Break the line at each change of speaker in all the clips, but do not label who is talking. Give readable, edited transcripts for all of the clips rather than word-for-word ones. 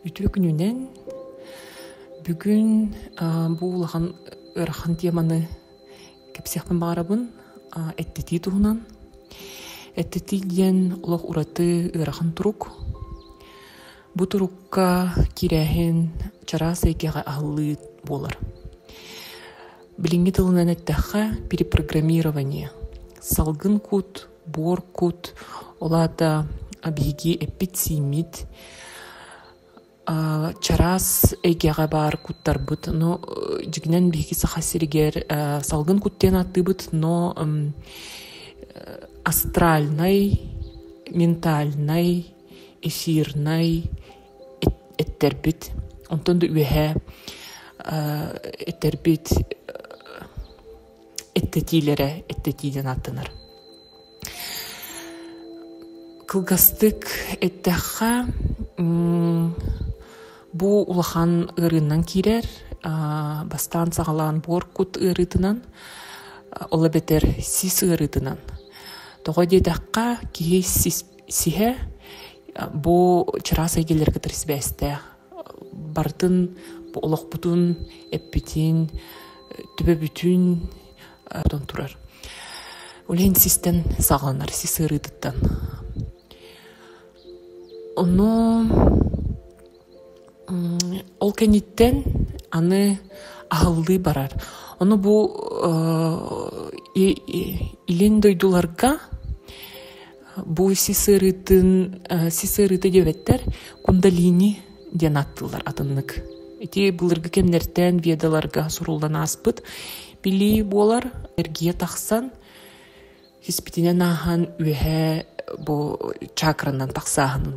Үтүө күнүнэн бүгүн бу улахан ыарахан теманы кэпсиэхпин баҕарабын эттэтии туһунан. Эттэтии диэн олох ураты ыарахан турук. Бу турукка киирээһин чараас эйгэҕэ аһыллыы буолар. Билиҥҥи тылынан эттэххэ, перепрограммирование. Салгын кут, буор кут, ол аата биһиги эппит-сииммит чараас эйгэҕэ баар куттарбыт. Но дьиҥинэн биһиги Саха сиригэр салгын кут диэн ааттыыбыт, но астральнай, ментальнай, эфирнай эттэрбит, онтон да үөһээ этэрбит эттэтиилэрэ эттэтии диэн ааттанар. Кылгастык эттэххэ, бу улахан ыарыынан киирэр, бастаан саҕалаан буор кут ыарыытынан, ол эбэтэр сис ыарыытынан. Тоҕо диэтэххэ, киһи сис сиһэ бу чараас эйгэлэри кытары сибээстээх. Барытын бу олохпутун, эппитин, төбөбүтүн турар. Ол иһин систэн саҕаланар, сис ыарыытыттан. Ону Ол кэнниттэн аны аһыллыы барар. Ону бу илин дойдуларга бу сис ыарыытын сис ыарыыта диэбэттэр кундалини диэн ааттыыллар атыннык. Ити былыргы кэмнэртэн ведаларга суруллан ааспыт билии буолар. Эргийэ тахсан Испитинэн ааһан үөһээ бу чакранан тахсааһынын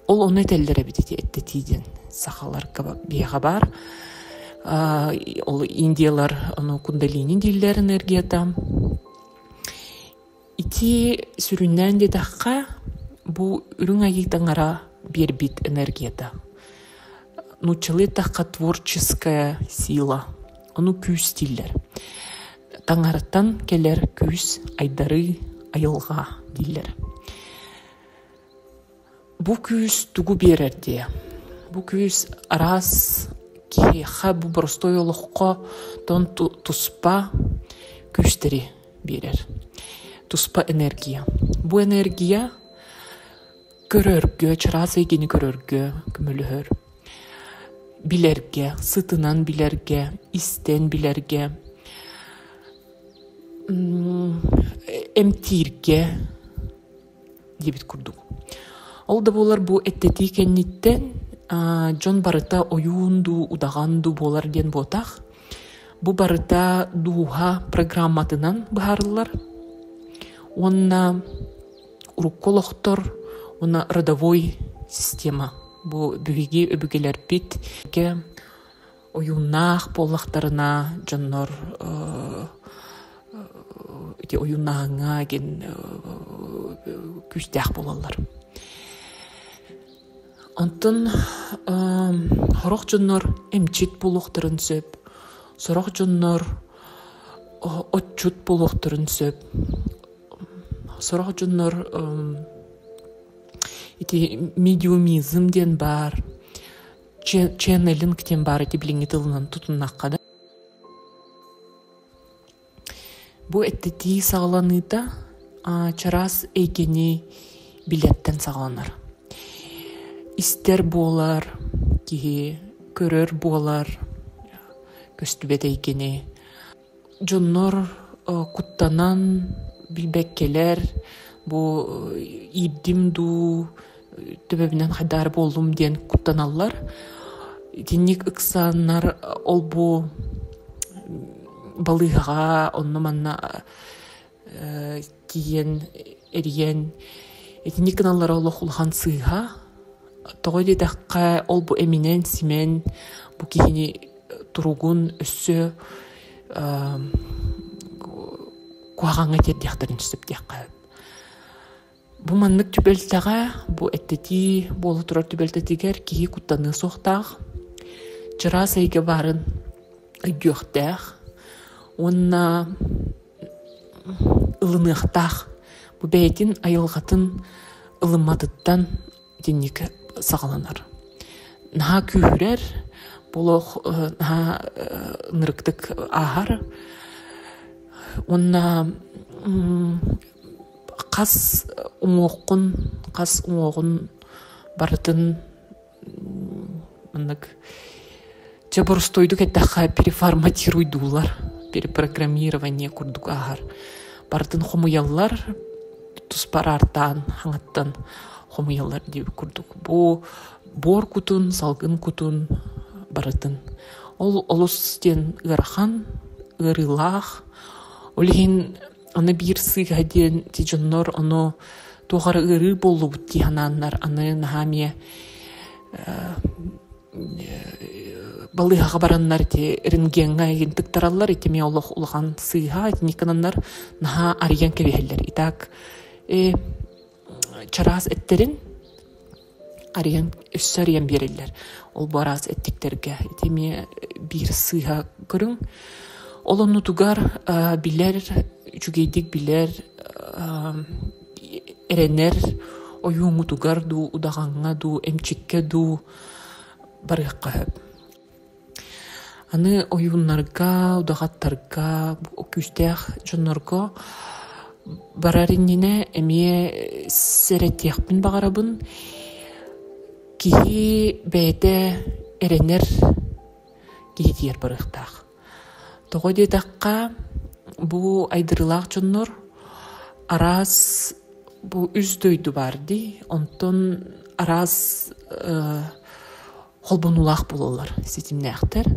ол ону этэллэр эбит ити эттэтии диэн сахаларга биһиэхэ баар ол индиялар ону кундалини дииллэр энергията ити сүрүннээн диэтэххэ бу үрүҥ айыы таҥара биэрбит энергията нууччалыы эттэххэ творческая сила ону күүс дииллэр Таҥараттан кэлэр күүс айдарыы, айылҕа дииллэр. Бу күүс тугу биэрэр диэ? Бу күүс араас киһиэхэ бу боростуой олоххо тон туспа күүстэри биэрэр. Туспа энергия. Бу энергия көрөргө, чараас эйгэни көрөргө көмөлөһөр. Билэргэ, сытынан билэргэ, истэн билэргэ, эмтииргэ диэбит курдук. Ол да буоллар бу эттэтии кэнниттэн дьон барыта ойуун дуу, удаҕан дуу буолар диэн буотах. Бу барыта дууһа программатынан быһаарыллар. Уонна урукку олохтор уонна родовой система бу биһиги өбүгэлэрбит ойууннаах буоллахтарына дьоннор ити ойууннааһыҥҥа диэн күүстээх буолаллар. Онтон сорох дьоннор эмчит буолуохтарын сөп, сорох дьоннор отчут буолуохтарын сөп. Сорох дьоннор ити медиумизм диэн баар, ченнелинг диэн баар ити билиҥҥи тылынан тутуннахха да. Бу эттэтии саҕаланыыта чараас эйгэни билэртэн саҕаланар. Истэр буолар, киһи көрөр буолар, көстүбэт эйгэни. Дьоннор куттанан билбэккэлэр бу иирдим дуу, төбөбүнэн хайдаары буоллум диэн куттаналлар. Итинник ыксааннар ол-бу балыыһаҕа онно-манна тиийэн эрийэн итинник гыналлара олох улахан сыыһа. Тоҕо диэтэххэ, ол-бу эминэн-симэн бу киһини туругун өссө куһаҕаҥҥа тиэрдиэхтэрин сөп диэххэ сөп. Бу маннык түбэлтэҕэ, бу эттэтии буола турар түбэлтэтигэр киһи куттаныа суохтаах, чараас эйгэ баарын өйдүөхтээх уонна ылыныахтаах. Бу бэйэтин айылҕатын ылымматыттан итинник саҕаланар. Наһаа күүһүрэр, олох наһаа ынырыктык ааһар. Уонна хас уҥуоххун, хас уҥуоҕун барытын маннык чэ боростуойдук эттэххэ переформатируйдуулар, перепрограммирование курдук ааһар. Барытын хомуйаллар, туспа араартаан хаҥаттан хомуйаллар диэбит курдук. Бу буор кутун, салгын кутун барытын. Ол олус диэн ыарахан, ыарыылаах. Ол иһин аны биир сыыһа диэн ити дьоннор ону туох эрэ ыарыы буоллубут дии санааннар аны наһаа эмиэ балыыһаҕа бараннар ити рентгеҥҥа игин тыктараллар ити эмиэ олох улахан сыыһа итинник гынаннар наһаа арыйан кэбиһэллэр и так чараас эттэрин арыйан өссө арыйан биэрэллэр ол бу араас эттиктэргэ ити эмиэ биир сыыһа көрүҥ ол оннутугар билэр үчүгэйдик билэр эрэнэр ойууҥутугар дуу удаҕаҥҥа дуу эмчиккэ дуу барыахха сөп Аны ойууннарга, удаҕаттарга, күүстээх дьоннорго барар иннинэ эмиэ сэрэтиэхпин баҕарабын. Киһи бэйэтэ эрэнэр киһитигэр барыахтаах. Тоҕо диэтэххэ, бу айдарыылаах дьоннор араас бу үс дойду баар дии, онтон араас холбонуулаах буолаллар, ситимнээхтэр.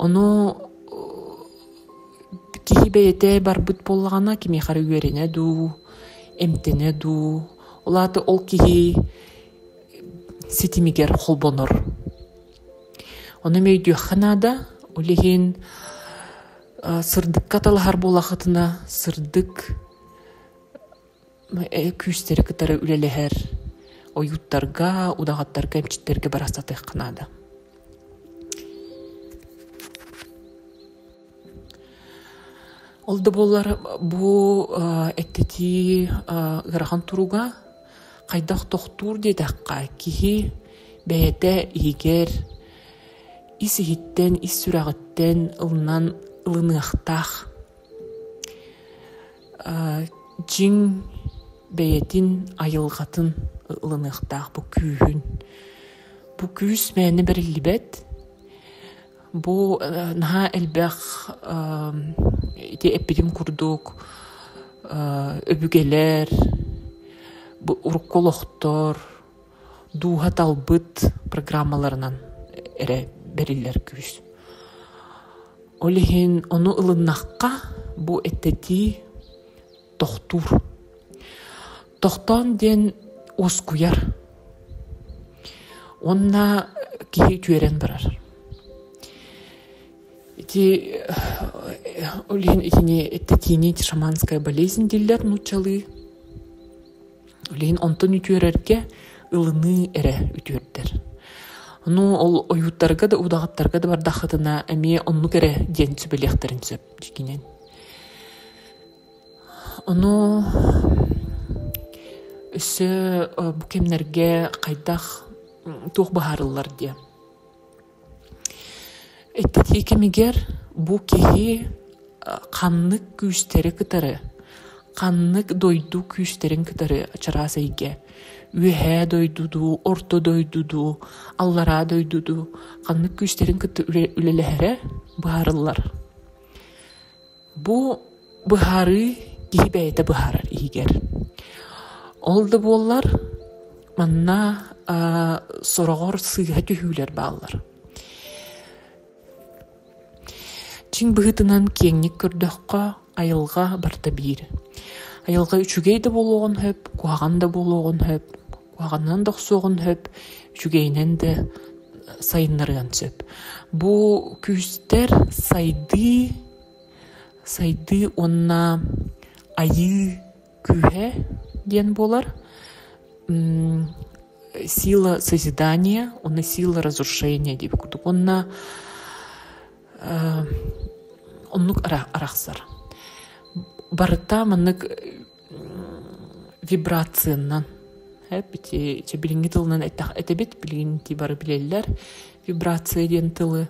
Ону киһи бэйэтэ барбыт буоллаҕына, кимиэхэ эрэ үөрэнэ дуу, эмтэнэ дуу, ол аата ол киһи ситимигэр холбонор. Ону эмиэ өйдүөххэ наада. Ол иһин сырдыкка талаһар буоллаххытына, сырдык күүстэри кытары үлэлэһэр ойууттарга, удаҕаттарга, эмчиттэргэ бара сатыахха наада. Ол да буоллар бу эттэтии ыарахан туруга хайдах тохтуур диэтэххэ, киһи бэйэтэ иһигэр ис иһиттэн, ис сүрэҕиттэн ылынан ылыныахтаах. Дьиҥ бэйэтин айылҕатын ылыныахтаах бу күүһүн. Бу күүс мээнэ бэриллибэт. Бу наһаа элбэх ити эппитим курдук өбүгэлэр, бу урукку олохтор, дууһа талбыт программаларынан эрэ бэриллэр күүс. Ол иһин ону ылыннахха бу эттэтии тохтуур. Тохтоон диэн уоскуйар. Уонна киһи үтүөрэн барар. Ити ол иһин итини эттэтиини шаманская болезнь дииллэр нууччалыы. Ол иһин онтон үтүөрэргэ ылыныы эрэ үтүөрдэр. Ону ол ойууттарга да удаҕаттарга да бардаххытына эмиэ оннук эрэ диэн сүбэлиэхтэрин сөп дьиҥинэн. Ону өссө бу кэмнэргэ хайдах туох быһаарыллар диye. Эттэтии кэмигэр бу киһи ханнык күүстэри кытары, ханнык дойду күүстэрин кытары чараас эйгэ үөһээ дойду дуу, орто дойду дуу, аллараа дойду дуу ханнык күүстэрин кытта үлэлэһэрэ быһаарыллар. Бу быһаарыы киһи бэйэтэ быһаарар иһигэр. Ол да буоллар, манна сороҕор сыыһа түһүүлэр бааллар. Чиҥ быһыытынан киэҥник көрдөххө, айылҕа барыта биир. Айылҕа үчүгэй да буолуоҕун сөп, куһаҕан да буолуоҕун сөп, куһаҕанынан да охсуоҕун сөп, үчүгэйинэн да сайыннарыан сөп. Бу күүстэр сайдыы, сайдыы уонна айыы күүһэ диэн буолар. Сила созидания уонна сила разрушения диэбит курдук. Уонна оннук арахсар. Барыта маннык вибрациянан. Ити билиҥҥи тылынан этэбит, билигин ити бары билэллэр. Вибрация диэн тылы.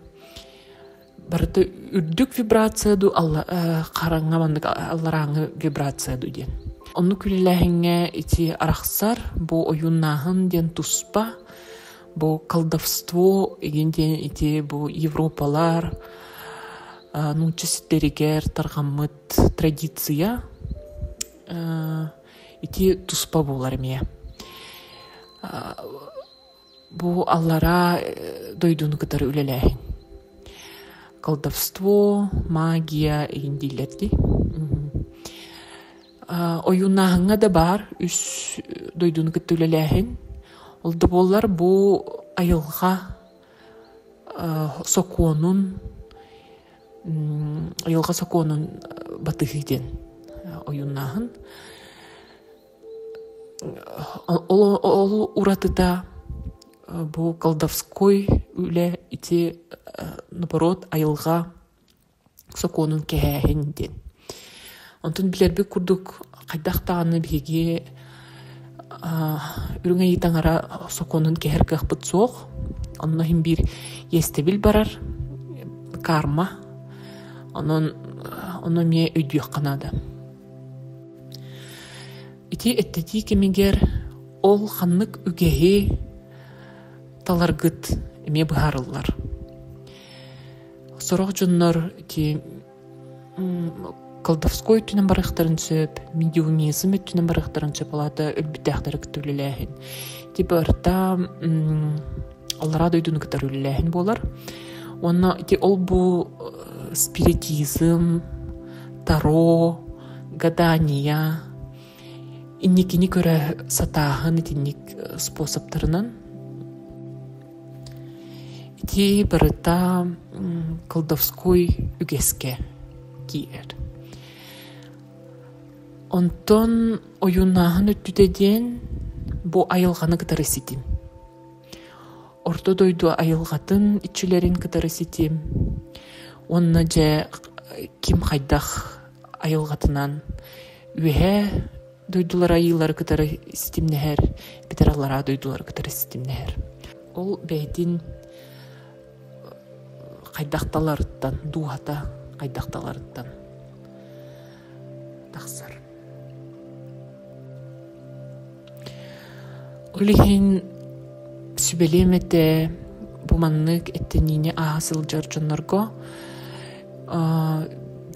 Барыта үрдүк вибрация дуу, хараҥа маннык алларааҥы вибрация дуу диэн. Оннук үлэлээһиҥҥэ ити арахсар, бу ойууннааһын диэн туспа, бу колдовство игин диэн ити бу Европалар нуучча сирдэригэр тарҕаммыт традиция ити туспа буолар эмиэ. Бу аллараа дойдуну кытары үлэлээһин. Колдовство, магия игин дииллэр дии. Ойууннааһыҥҥа да баар үс дойдуну кытта үлэлээһин. Ол да буоллар бу айылҕа сокуонун айылҕа сокуонун батыһыы диэн ойууннааһын. Ол уратыта бу колдовской үлэ ити наоборот айылҕа сокуонун кэһээһин диэн. Онтон билэрбит курдук хайдах даҕаны биһиги үрүҥ айыы таҥара сокуонун кэһэр кыахпыт суох. Онно иһин биир иэстэбил барар, карма. Онон ону эмиэ өйдүөххэ наада. Ити эттэтии кэмигэр ол ханнык үгэһи таларгыт эмиэ быһаарыллар. Сорох дьоннор ити колдовской өттүнэн барыахтарын сөп, медиумизм өттүнэн барыахтарын сөп, ол аата өлбүттээхтэри кытта үлэлээһин. Ити барыта аллараа дойдуну кытары үлэлээһин буолар. Уонна ити ол-бу спиритизм, таро, гадания, инникини көрө сатааһын итинник способтарынан Ити барыта колдовской үгэскэ киирэр. Онтон ойууннааһын өттүтэ диэн бу айылҕаны кытары ситим. Орто дойду айылҕатын иччилэрин кытары ситим. Уонна дьэ ким хайдах айылҕатынан үөһээ дойдулар айыылары кытары ситимнэһэр, эбэтэр аллараа дойдулары кытары ситимнэһэр. Ол бэйэтин хайдах таларыттан, дууһата хайдах таларыттан тахсар. Ол иһин сүбэлиэм этэ бу маннык эттэниини ааһа сылдьар дьоннорго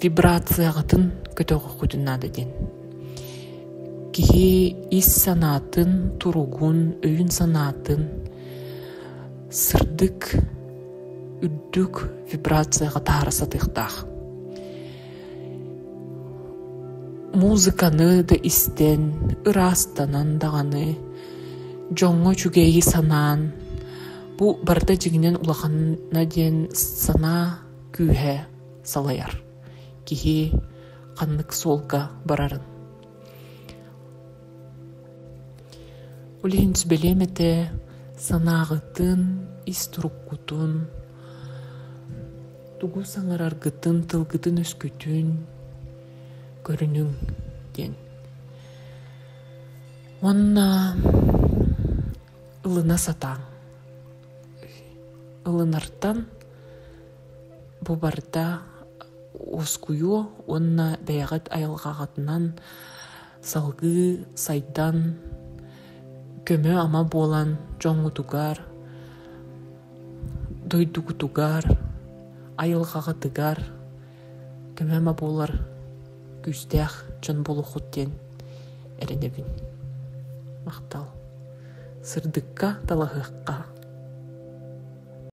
вибрацияҕытын көтөҕүөххүтүн наада диэн. Киһи ис санаатын, туругун, өйүн-санаатын сырдык, үрдүк вибрацияҕа таһаара сатыахтаах. Музыканы да истэн, ыраастанан даҕаны, дьоҥҥо үчүгэйи санаан, бу барыта дьиҥинэн улахана диэн санаа күүһэ салайар. Киһи ханнык суолга барарын. Ол иһин сүбэлиэм этэ санааҕытын, ис туруккутун, тугу саҥараргытын, тылгытын-өскүтүн көрүнүҥ диэн. Уонна ылына сатааҥ. Ылынартан Бу барыта уоскуйуо уонна бэйэҕит айылҕаҕытынан салгыы сайдан, көмө-ама буолан дьоҥҥутугар, дойдугутугар, айылҕаҕытыгар көмө-ама буолар күүстээх дьон буолуоххут диэн эрэнэбин. Махтал. Сырдыкка талаһыахха.